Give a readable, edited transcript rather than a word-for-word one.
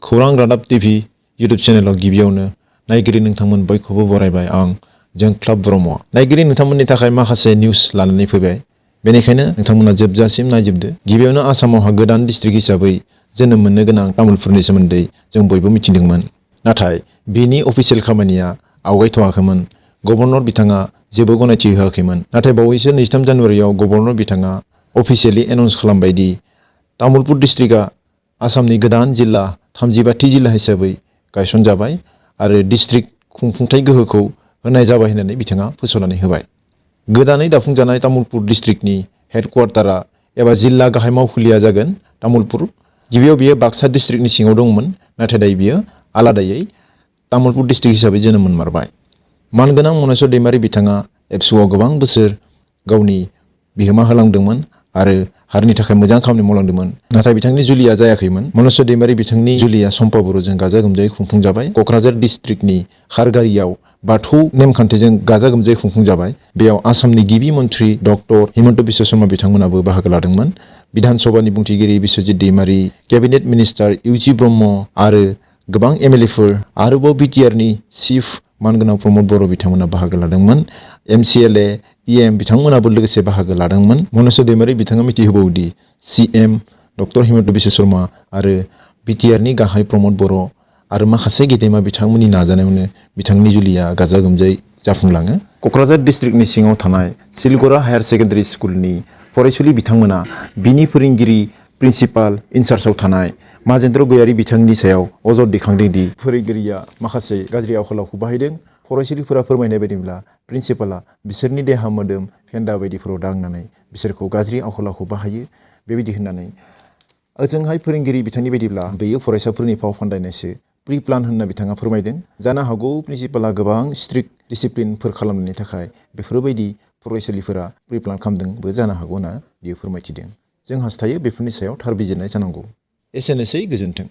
खौरां रादाब TV YouTube चेनेलाव गिबियावनो नायगिरि नोंथांमोन बयखौबो बरायबाय आं जोंख्लाब ब्रह्म। नायगिरि नोंथांमोननि थाखाय माखासे निउस लानानै फैबाय, बेनिखायनो नोंथांमोना जोबजासिम नायजोबदो। गिबियावनो आसामावहा गोदान डिस्ट्रिक्ट हिसाबै जोनोम मोननो गोनां तामुलपुरनि सोमोन्दै जों बयबो मिथिदोंमोन। नाथाय बिनि अफिसियेल खामानिया आवगायथ'वाखैमोन। गभर्नर बिथाङा जेबो गनायथि होआखैमोन। नाथाय बावैसो 23 जानुवारियाव गभर्नर बिथाङा अफिसियेलि एनाउन्स खालामबाय दि तामुलपुर डिस्ट्रिक्टआ आसामनि गोदान जिल्ला 35थि जिल्ला हिसाबै गायसनजाबाय आरो डिस्ट्रिक्ट खुंफुंथाय गोहोखौ होनाय जाबाय होननानै बिथाङा फोसावनानै होबाय। गोदानै दाफुंजानाय तामुलपुर डिस्ट्रिक्टनि हेडक्वार्टारा एबा जिल्ला गाहाय मावखुलिया जागोन तामुलपुर। गिबियाव बियो बाक्सा डिस्ट्रिक्टनि सिङाव दंमोन, नाथाय दायो बियो आलादायै तामुलपुर डिस्ट्रिक्ट हिसाबै जोनोम मोनमारबाय। मानगोनां मनेस्वर दैमारि बिथाङा एबसुआव गोबां बोसोर गावनि बिहोमा होलांदोंमोन आरो हारिनि थाखाय मोजां खामानि मावलांदोंमोन। नाथाय बिथांनि जुलिया जायाखैमोन। मनेस्वर दैमारि बिथांनि जुलिया सम्पा बर'जों गाजा गोमजायै खुंफुंजाबाय। क'क्राझार डिस्ट्रिक्टनि खारगारियाव बाथौ नेमखान्थिजों गाजा गोमजायै खुंफुंजाबाय। बेयाव आसामनि गिबि मन्थ्रि डक्टर हिमन्त बिश्व शर्मा बिथांमोनाबो बाहागो लादोंमोन। बिधान सभानि बुंथिगिरि बिश्वजित दैमारि, केबिनेट मिनिस्टार इउजि ब्रह्म आरो गोबां एमएलएफोर आरोबाव बिटिआरनि चिफ मानगोनां प्रमद बर' बिथांमोना बाहागो लादोंमोन। एमसिएलए इएम बिथांमोनाबो लोगोसे बाहागो लादोंमोन। मनेस्वर दैमारि बिथाङा मिथिहोबावदि सिएम डक्टर हिमन्त बिश्व शर्मा आरो बिटिआरनि गाहाय प्रमद बर' आरो माखासे गेदेमा बिथांमोननि नाजानायावनो बिथांनि जुलिया गाजा गोमजायै जाफुंलाङो। क'क्राझार डिस्ट्रिक्टनि सिङाव थानाय सिलगरा हायार सेकेन्डारि स्कुलनि फरायसुलि बिथांमोना बिनि फोरोंगिरि प्रिन्सिपाल इनचार्जआव थानाय माजेन्द्र गयारि बिथांनि सायाव अजद दैखांदों दि फोरोंगिरिया माखासे गाज्रि आखल आखु बाहायदों। फरायसुलिफोरा फोरमायनाय बायदिब्ला प्रिन्सिपाला बिसोरनि देहा मोदोम फेन्दा बायदिफोराव दांनानै बिसोरखौ गाज्रि आखल आखु बाहायो बेबायदि होननानै। ओजोंहाय फोरोंगिरि बिथांनि बायदिब्ला बेयो फरायसाफोरनि फाव फान्दायनायसो, प्रि प्लान होनना बिथाङा फोरमायदों। जानो हागौ प्रिन्सिपाला गोबां स्ट्रिक्ट डिसिप्लिनफोर खालामनायनि थाखाय बेफोरबायदि फरायसालिफोरा प्रि प्लान खालामदोंबो जानो हागौ होनना बियो फोरमायथिदों। जों हास्थायो बेफोरनि सायाव थार बिजिरनाय जानांगौ। एसेनोसै, गोजोन्थों।